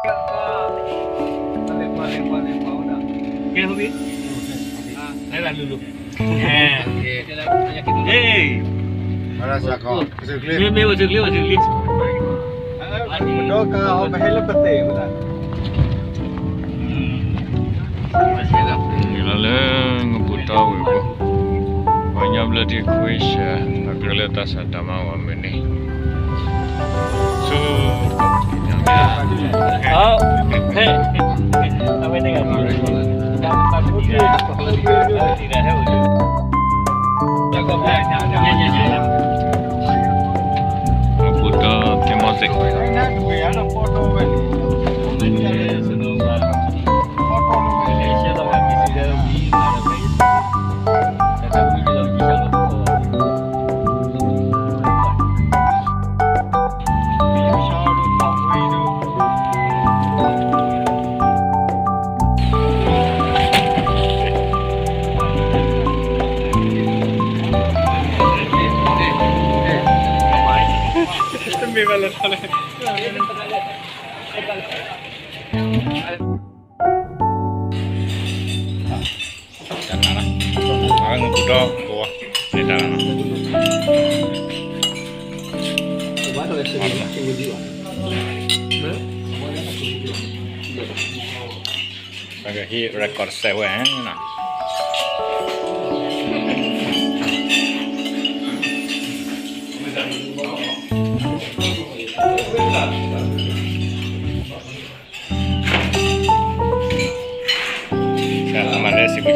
ကဲ ဟုတ်ပြီ။ အဲဒါ လူလူ။ အဲ မ့ၢ် မ့ၢ် ဝဲစုကျလံ ဝဲစုကျလံ ဒီးကဟဲလၢပသဲးဝဲဒၣ် လီၤလၢ ငပူးတီဝ့ၢ်ပူၤ, ပှၤကညီဘျၢထံခွ့ၡၢၣ် အကြၢးလၢသးစၢ်တၢ်မၤဝဲမုၢ်နံၤ ဆူ ပူၤတီသ့ၣ်မီၤသ့ၣ် တမ့ၢ်ဘၣ်လၢ တၢ်နးလီၤ, အဝဲငပူးတီကဝီၤ န့ၣ်တၢ်နးလီၤ, ပကဟံး record စဲးဝဲနီၤ. မၤလဲစ့ၢ်ကီး,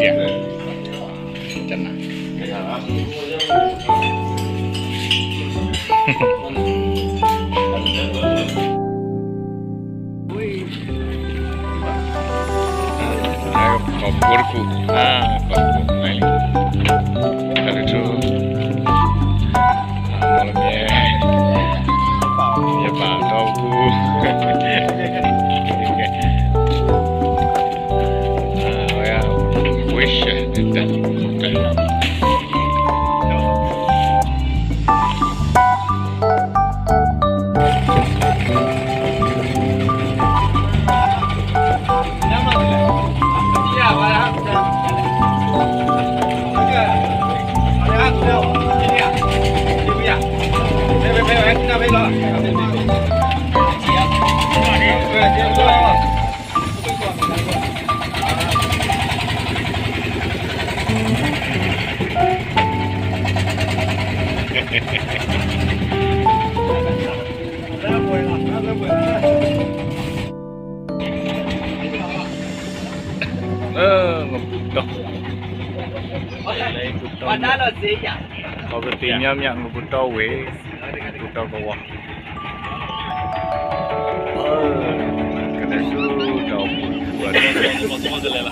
တနၤ, ကီၢ်ပူၤတကူၣ်, ကီၢ်ပူၤမးလံ, ကလူးထူ မီလမ့ၢ်, ယပာ်ဒီပူၤ, ဝဲ ဝ့ၢ်ရှဲ တၢ် လၢငပူးတီ, ပှၤကသ့ၣ်ညါမး ငပူးတီဝ့ၢ်, ငပူးတီကဝီၤ, ကလဲၤဆူတၢ်အိၣ်ဖှိၣ်တဖုဘၣ် ကဘီလံတ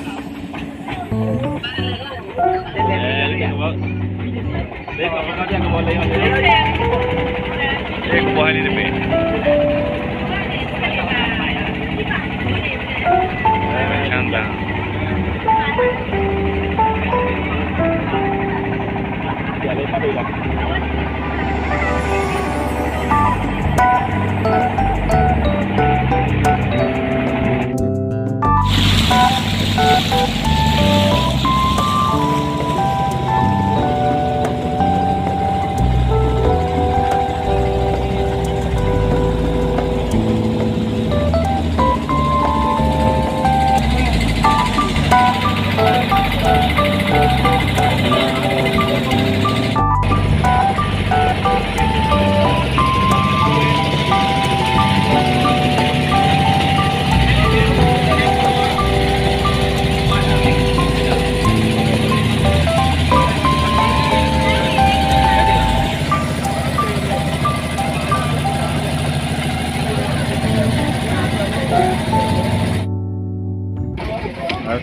မ့ၢ်, ဆၣ်သၣ် သရၣ်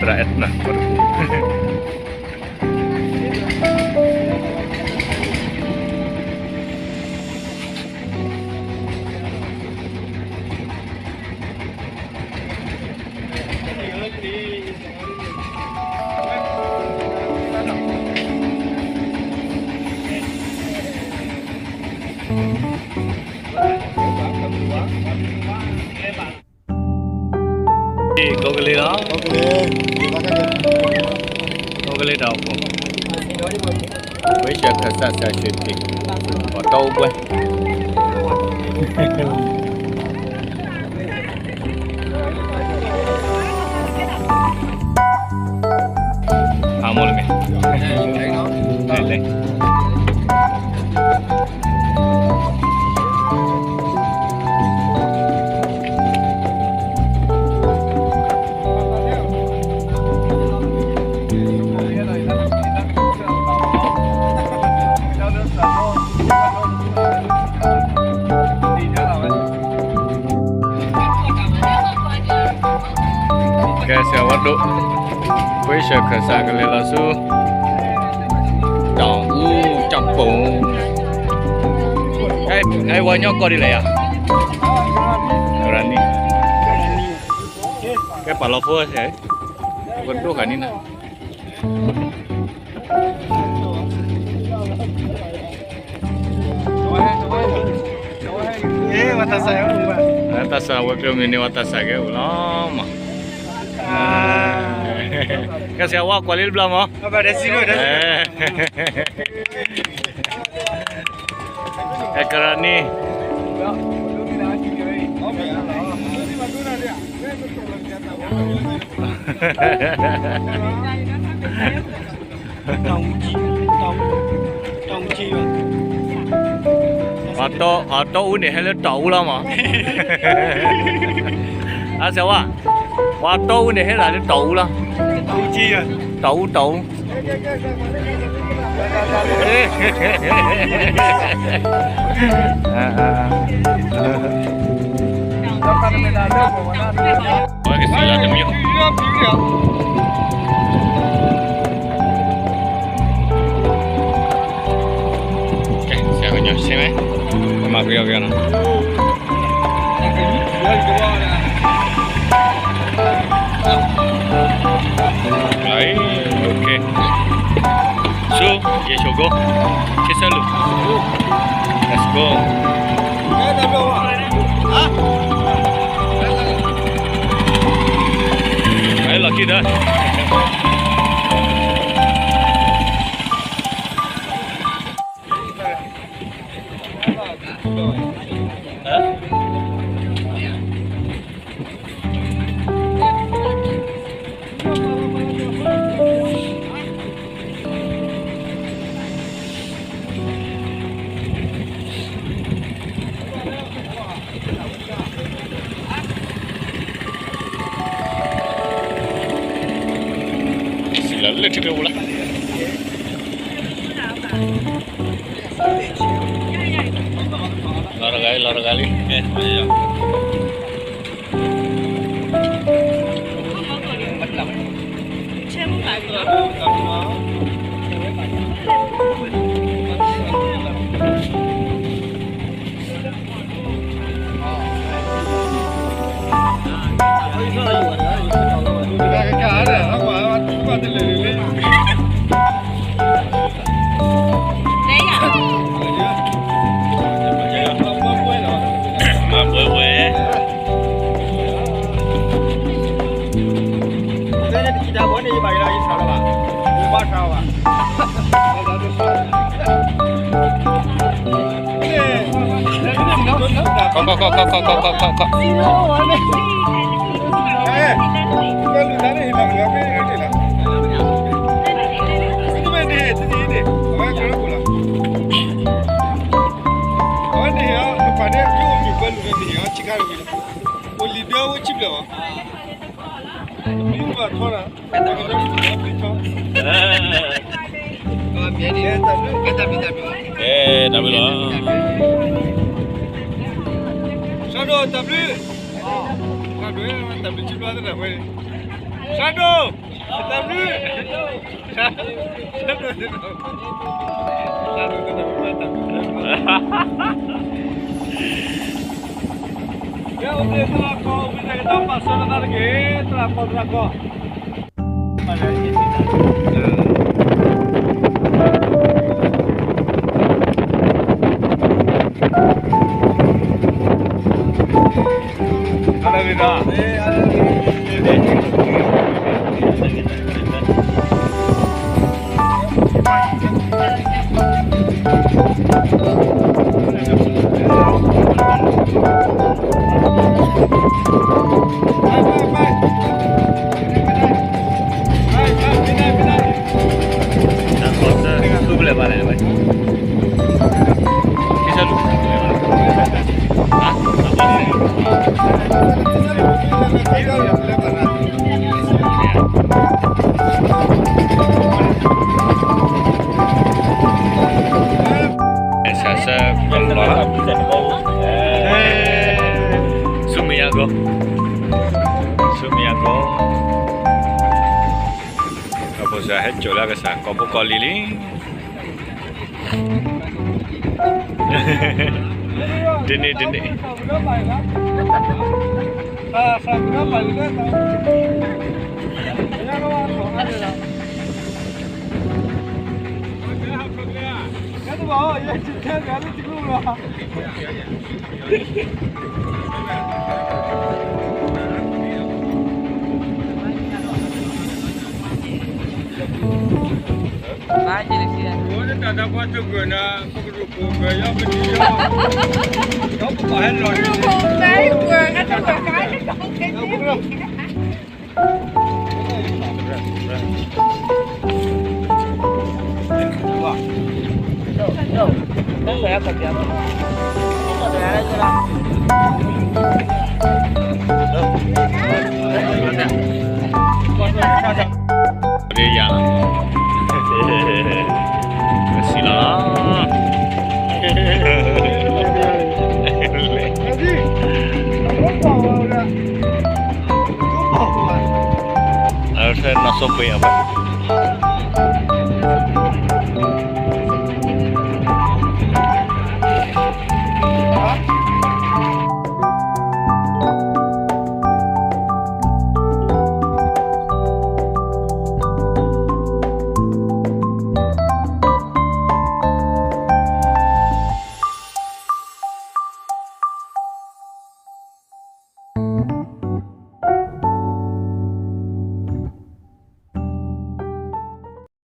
အဲၣ်နၤ Thank you. ကိးကလ့လီၤ, ကိးကလ့တၢ်အိၣ်ဖှိၣ်, ဝ့ၢ်စၢၣ်ခၢၣ်စးစၢၣ်ဆံးတံၢ်, ပှၤတီအူပွဲ ဖးမီၢ်လၢမ့ၢ်, လဲၤလဲၤ ကဲ စၢၤဝဲဒိၣ်, ဝ့ၢ်စၢၣ်ခၢၣ်စးကလဲၤလီၤဆူ တီအူတၢ်ပူၤ, အဲ ဝဲညီကီၢ်ဒ်လဲၣ်ယၤ, ရၤနံၣ်, ကဲပာ်လီၤဖိဝဲ, ပကဒိၣ်ဃာ်န့ၣ်နၤ တၢ်စၢ်ဝဲကျိမ့ၢ်န့ၢ်ဝဲတၢ်စၢ်ကဲအိၣ်လီၤမး, ကဲစၢၤဝဲကွၢ်လံတဘျီမး, အဲကရၤနံၣ် ပှၤတီအူန့ၣ်ဟဲလၢတီအူလီၤမး, အစၢၤဝဲ, ပှၤတီအူန့ၣ်ဟဲလၢတီအူလီၤ, တီအူတီအူ ကဲ ဆရာကညီဆင်းမယ်, မၤကယီကယီနီၤ. ဟဲ okay, ဆူ ယဲၢ်ဆိကမိၣ်, ခ့ဆၢလူၤ, let's go, ဟဲလီၤခံဒီး စံးလီၤလၢထံကျိပူၤလီၤ, လီၤတဂၤလံ လီၤတဂၤလံ. မၤပှဲၤဝဲ ခီခီခီခီခီခီခီခီခီ, အဝဲန့ၣ်ဟဲ ပှၤန့ၣ် ယအိၣ်မ့ၢ်ပၢလူၤန့ၣ် ဟဲဆံးခါတဂ့ၤ, အိၣ်လံာ်ဒၢဝဲဆံးဘျဲၣ်ဘၣ်, မ့ၢ်ဘၣ်ထီနၤ, တၢ်ဘျုးလီၤ, တၢ်ဘျုးလီၤ, တၢ်ဘျုး, တၢ်ဘျုးဆံးဘျဲၣ် တၢ်ဘျုး, တၢ်ဘျုး, တၢ်ဘျုး, ကဲ အိၣ်ဘှံးသရၣ်ကီၢ် အိၣ်ဘှံးသရၣ်ကီၢ် ပာ်ဆၢလၢသးတက့ၢ် သရၣ်ကီၢ် သရၣ်ကီၢ်. အ ဆၢဆၢကလီၤ, ဆူမဲာ်ညါကီ, ဆူမဲာ်ညါကီ, အဖိစၢဟဲစိာ်လၢကစၢ်ကီၢ်ဖိကီၢ်လံၤလံ. တန့ၢ်တန့ၢ်, ဒ်ယၤလီၤ, စံးလီၤ, အနီၢ်ဆိပှ့ၤအဝဲ